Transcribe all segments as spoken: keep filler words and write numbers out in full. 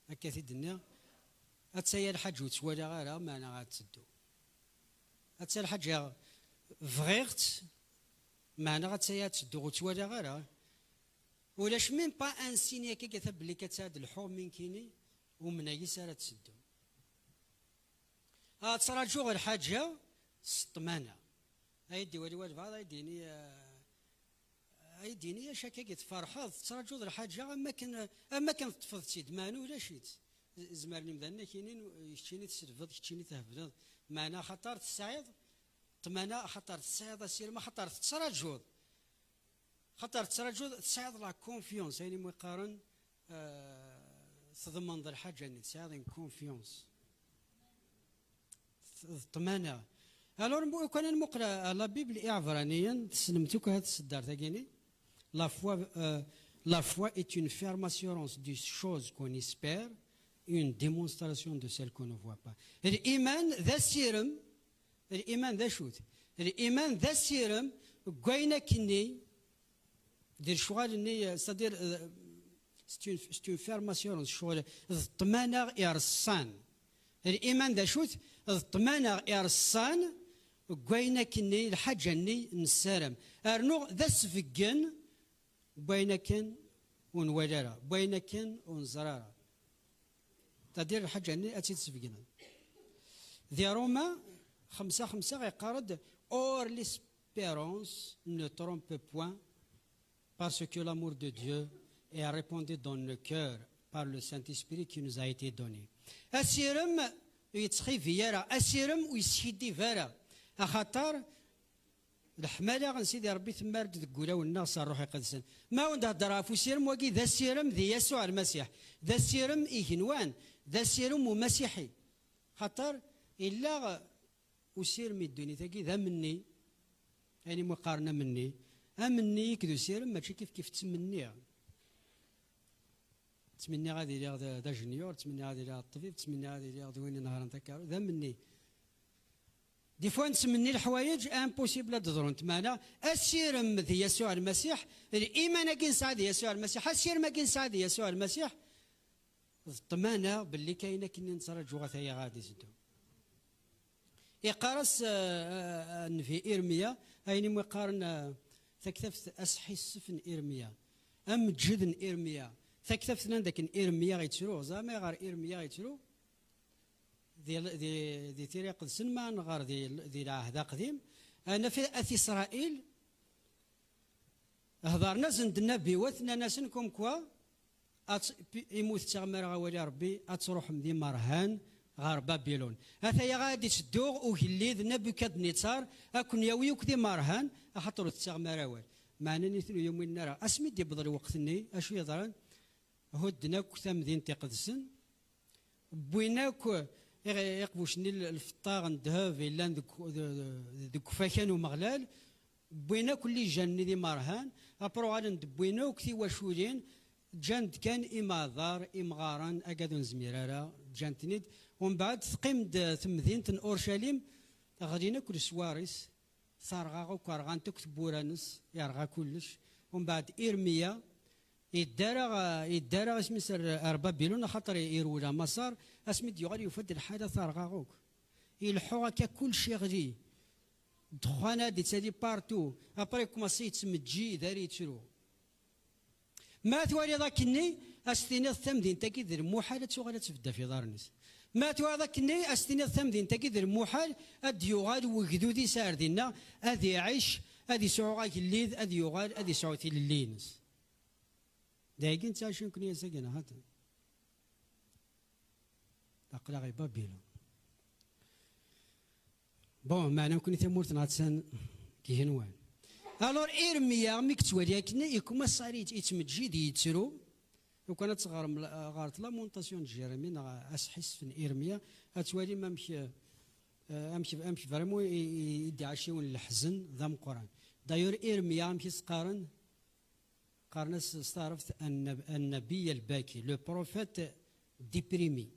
Akka t-id-nniɣ, atta-ya lḥaǧa ur tt-walaɣ ara, meɛna ad teddu. Atta lḥaǧa bɣiɣ-tt, meɛna atta-ya ad teddu ur tt-walaɣ ara. Ulac même pas un signe akka kata belli akka tt-ad lḥuɣ minkini, umneɣ-is ara d-teddu. Ad ttṛaǧuɣ lḥaǧa s ṭṭmana. Ay d-iwali walbeɛḍ, ay d-yini, eh, ay d-yini, "Acu akka i tferḥeḍ, tettraǧuḍ lḥaǧa am akken, am akken teṭṭfeḍ-tt-id, meɛna ulac-itt." Z-, zemren imdanen ad k-inin, "Keččini tselbeḍ, keččini thebleḍ." Meɛna axaṭer tesɛiḍ ṭṭmana, axaṭer tesɛiḍ asirem, axaṭer tettraǧuḍ. Xaṭer tettraǧuḍ, tesɛiḍ la confiance, ayen i mu qqaren, eh, tḍemneḍ lḥaǧa-nni, tesɛiḍ une confiance. D ṭṭmana. Alors, mbu-, kan ad nmuqel, eh, la Bible i Iɛebraniyen, tessnemt akk ahat tseddart-agi-ni. La foi, euh, la foi est une ferme assurance des choses qu'on espère, une démonstration de celles qu'on ne voit pas. Liman d asirem, liman d acu-t? Liman d asirem deg wayen akkenni, di lecɣal-nni, c'est-à-dire, euh, c'est une, c'est une ferme assurance, ccɣel d ṭṭmana ireṣṣan. Liman d acu-t? D ṭṭmana ireṣṣan deg wayen akkenni, lḥaǧa-nni nessaram. Rnu d asbeggen n wayen akken ur nwala ara, n wayen akken ur neẓra ara. C'est-à-dire lḥaǧa-nni ad tt-id-sbegneḍ. Di Roma xemsa xemsa yeqqar-d: "Or l'espérance ne trompe point, parce que l'amour de Dieu est répandu dans nos cœurs par le Saint-Esprit qui nous a été donné." Asirem ur yettxibi ara, asirem ur yeskiddib ara, axaṭer leḥmala n Sidi Ṛebbi temmar-d deg wulawen-nneɣ s Ṛṛuḥ Iqedsen. Ma awen-d-heddreɣ ɣef usirem, wagi d asirem di Yasuɛ Lmasiḥ, d asirem igenwan, d asirem umasiḥi. Xaṭer illa usirem i ddunit-agi d amenni, ayen i mu qqaren amenni. Amenni akked usirem mačči kifkif, ttmenniɣ. Ttmenniɣ ad iliɣ d, d ajenyur, ttmenniɣ ad iliɣ d ṭṭbib, ttmenniɣ ad iliɣ d win inehṛen takerrust, d amenni. Des fois nettmenni leḥwayeǧ impossible ad d-ḍrunt, meɛna asirem di Yasuɛ Lmasiḥ, liman-agi nesɛa di Yasuɛ Lmasiḥ, asirem-agi nesɛa di Yasuɛ Lmasiḥ, d ṭṭmana belli kayen akken i nettraǧu ɣef waya ad d-iseddu. Iqqar-as, eh, eh, eh, nnbi Irmiya, ayen i mu iqqaren, eh, taktabt asḥissef n Irmiya, ameǧǧed n Irmiya, taktabt nnan dakken Irmiya yettru, ẓer ma ɣer Irmiya yettru, di, di, di tira iqedsen ma nɣer di, di lɛehd aqdim, ad naf at Isṛayil, Hedren-asen-d nnabiwat, nnan-asen comme quoi ad t-, pi-, imi ur tettaɣem ara awal i Ṛebbi, ad truḥem d imerhan ɣer Babilun. Ataya ad d-itteddu ugellid Nabukadniṣar, ad ken-yawi akk d imerhan, axaṭer ur tettaɣem ara awal. Meɛna nitni ur yumin ara. Asmi d-yewweḍ lweqt-nni, acu yeḍran? Hudden akk tamdint iqedsen, wwin akk iɣ-, iqbucen-nni l-, lfeṭṭa n ddheb yellan deg, deg ufakan umeɣlal, wwin akk lijan-nni d imerhan, après uɣalen-d wwin akk tiwaculin, ǧǧan-d kan imeɛḍar, imɣaren, agad ur nezmir ara, ǧǧan-ten-id. Umbeɛd teqqim-d temdint n Urcalim, ɣlin akk leswar-is, terɣa akk, rɣant akk tewwura-nnes, yerɣa kullec. Umbeɛd Irmiya, yedda ara, yedda ara isem-is ar, ar Babilun, axaṭer irwel ar Maṣer, asmi d-yuɣal yufa-d lḥala terɣa akk. Ileḥḥu akka kullec iɣli. Ddexxan ad d-ittali partout. Après, yekkumaṣi yettmeǧǧid ar yettru. Ma twaliḍ akkenni, ad s-tiniḍ tamdint-agi d lmuḥal ad tuɣal ad tbedd ɣef iḍarren-is. Ma twaliḍ akkenni, ad s-tiniḍ tamdint-agi d lmuḥal ad d-yuɣal wegdud-is ar dinna, ad iɛic, ad isɛu agellid, ad yuɣal ad isɛu tilelli-ines. D ayagi nettɛici nekni ass-agi, neɣ xaṭi? Aql-aɣ i Babilun. Bon, meɛna nekni tamurt-nneɣ attan deg igenwan. Alors, Irmiya, mi yettwali akken, yekkumaṣ ar yett-, yettmeǧǧid, yettru. Lukan ad teɣrem la-, ɣer Lamentation n Jérémie neɣ asḥissef n Irmiya, ad twalim amek, eh, amek, amek vraiment i, i, i d-iɛac yiwen n leḥzen d ameqqran. D'ailleurs, Irmiya, amek i s-qqaren? Qqaren-as s taɛrabt annab-, annabiy albaki, le prophète déprimé.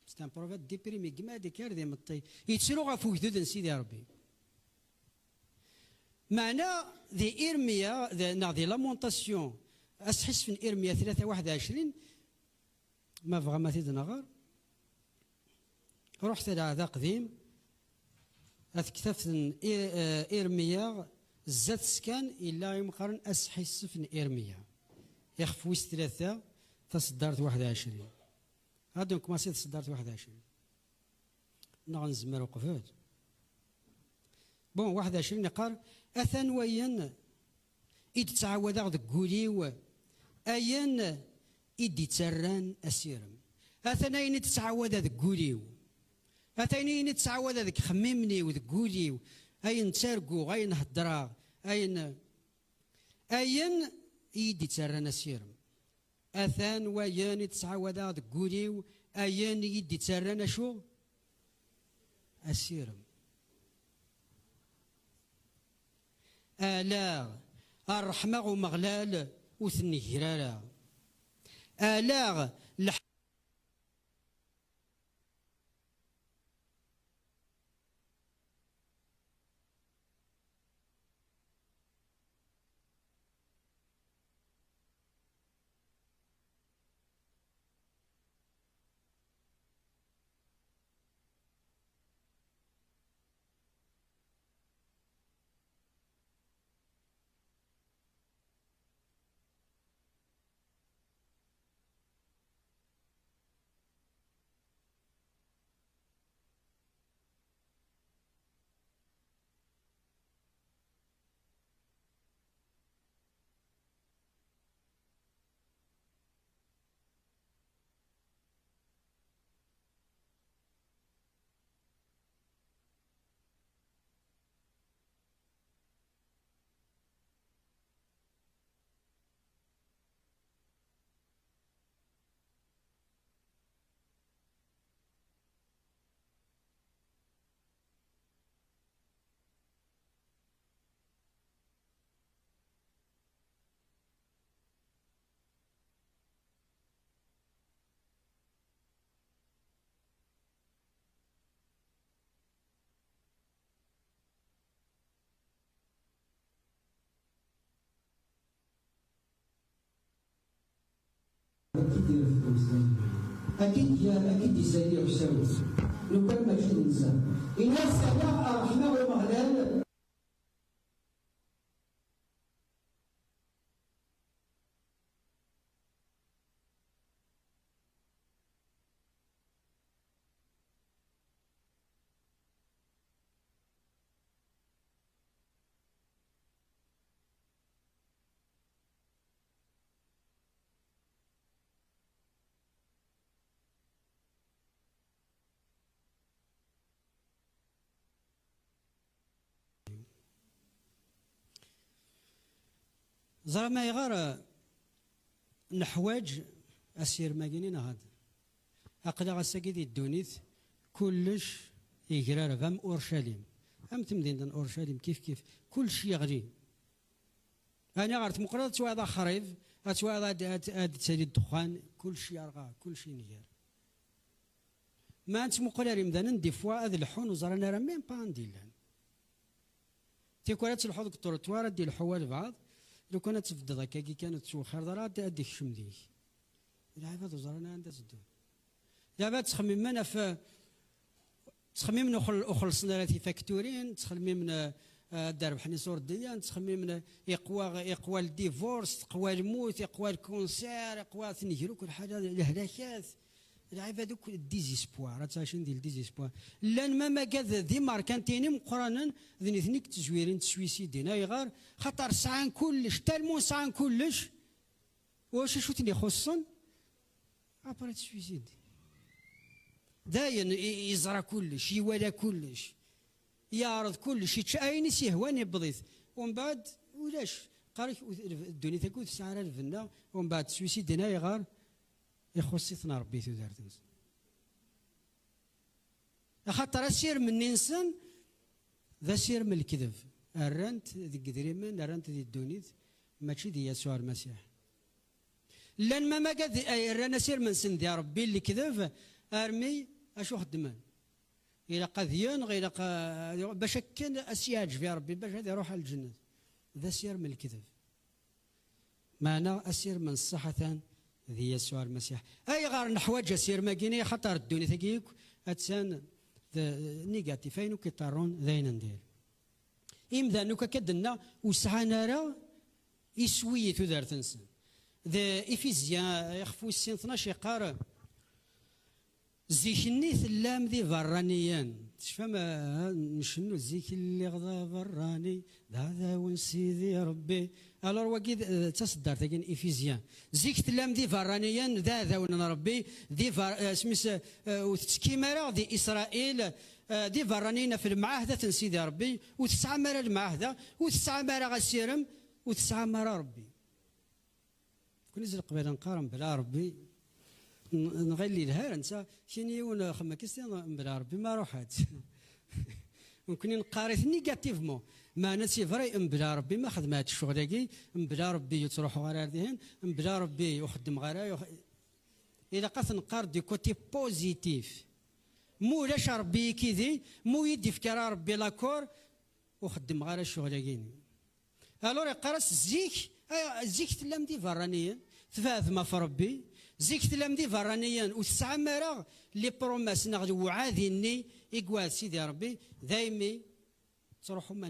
C'est un prophète déprimé, gma d-ikker d imeṭṭi, yettru ɣef ugdud n Sidi Ṛebbi. Meɛna di Irmiya, d-, neɣ di Lamentation, asḥissef n Irmiya tlata waḥed u ɛecrin, Ma bɣa ma t-id-nɣer, ruḥet ar Ɛehd Aqdim, ar tektabt n I-, eh, Irmiya, zdat-s kan yella ayen qqaren asḥissef n Irmiya. Ixef wis tlata, taṣeddart waḥed ɛecrin. Ad nkumaṣi taṣeddart waḥed ɛecrin. Neɣ nezmer uqbel. Bon, waḥed ɛecrin iqqar: "Atan wayen i d-ttɛawadeɣ deg wul-iw, ayen i d-ittarran asirem." Atan ayen i d-ttɛawadeɣ deg wul-iw. Atan ayen i d-ttɛawadeɣ deg ixemmimen-iw, deg wul-iw. Ayen ttarguɣ, ayen heddreɣ, ayen, ayen i yi-d-ittarran asirem. Atan wayen i d-ttɛawadeɣ deg wul-iw, ayen i yi-d-ittarran acu? Asirem. Ala, ṛṛeḥma n Umeɣlal ur tengir ara. Ala, leḥ- Akken d-, akken d-isali uḥsawi. Lukan mačči d netta. Ini-as ala ṛṛeḥma n Umeɣlal. Ẓram ayɣer, eh, neḥwaǧ asirem-agi-nni neɣ ad. Aql-aɣ ass-agi di ddunit, kullec yegrareb am Urcalim. Am temdint n Urcalim, kif kif, kullec yeɣli. Ani ɣer tmuqleḍ, ad twayeḍ axrib, ad twayeḍ ad, ad, ad d-tali ddexxan, kullec yerɣa, kullec yenger. Ma nettmuqul ar imdanen, des fois ad leḥḥun ur ẓran ara même pas anda i llan. Tikwal ad telḥuḍ deg trottoir, ad d-ilḥu walbeɛḍ, lukan ad tbeddeḍ akkagi kan, ur tettwexxireḍ ara, ad, ad d-ikcem deg-k. Lɛibad ur ẓran ara anda teddun. Lɛibad ttxemmimen ɣef, ttxemmimen ur xel-, ur xellṣen ara tifakturin, ttxemmimen, eh, ad d-rebḥen iṣurdiyen, ttxemmimen, eh, iqwa, iqwa ldivorce, teqwa lmut, iqwa lkunṣir, iqwa tengir akk lḥala, lehlakat. Lɛibad akk désespoir, ad ttɛicen di désespoir. Llan ma magad d imerkantiyen imeqqranen, d nitni i yettezwirin, tteswisidin. Ayɣer? Xaṭer sɛan kullec, tellement sɛan kullec, wacu acu ten-ixuṣṣen? Après tteswisidin. Dayen, i-, yeẓra kullec, iwala kullec, yeɛreḍ kullec, yečča ayen i s-yehwan, yewweḍ-it. Umbeɛd, ulac. Qqar-ak, ur-, ddunit-agi ur tesɛi ara lbenna, umbeɛd tteswisidin. Ayɣer? Ixuṣṣ-iten Ṛebbi tudert-nsen. Axaṭer asirem-nni-nsen d asirem n lekdeb. Rran-t deg idrimen, rran-t di ddunit, mačči di Yasuɛ Lmasiḥ. Llan mamagad ay rran asirem-nsen di Ṛebbi n lekdeb, armi acu xeddmen? Ilaq ad yenɣ, ilaq a-, bac akken ad s-yeɛǧeb i Ṛebbi, bac ad iṛuḥ ar lǧennet. D asirem n lekdeb. Meɛna asirem n ṣṣeḥ atan d Yasuɛ Lmasiḥ. Ayɣer neḥwaǧ asirem-agi-nni? Axaṭer ddunit-agi akk attan d négatif, ayen akk iṭerrun d ayen n diri. Imdanen akk akka d-nenna ur sɛan ara iswi i tudert-nsen. D Ifizya ixef wis sin tnac yeqqar, zik-nni tellam d iberraniyen. Tecfam, ah, ncennu zik lliɣ d aberrani, d aɛdaw n Sidi Rebbi. Alors wagi d, d taseddart-agi n Ifizya. Zik tellam d iberraniyen, d aɛdawen n Rebbi, d iber-, eh, smis, eh, ur tettekkim ara di Isṛayil, eh, d iberraniyen ɣef lemɛahdat n Sidi Rebbi, ur tesɛam ara lemɛahda, ur tesɛam ara asirem, ur tesɛam ara Rebbi. Nekni zi Leqbayel neqqar mebla Rebbi, n-, nɣil yelha, netta kini yiwen xemma kisti mebla Rebbi ma ruḥat. Nekni neqqar-it négativement. Meɛna c'est vrai, mebla Rebbi ma xedmeɣ ccɣel-agi, mebla Rebbi ur ttruḥuɣ ara ar dihin, mebla Rebbi ur xeddmeɣ ara, ur x-, ilaq ad t-neqqar du côté positif. Ma ulac Rebbi yikidi, ma ur yi-d-ifka ara Rebbi l'accord, ur xeddmeɣ ara ccɣel-agi-nni. Alors yeqqar-as zik, ay, zik tellam d iberraniyen, tbeɛdem ɣef Rebbi, zik tellam d iberraniyen, ur tesɛam ara les promesses neɣ lewɛadi-nni i iwɛed Sidi Rebbi, daymi ttruḥum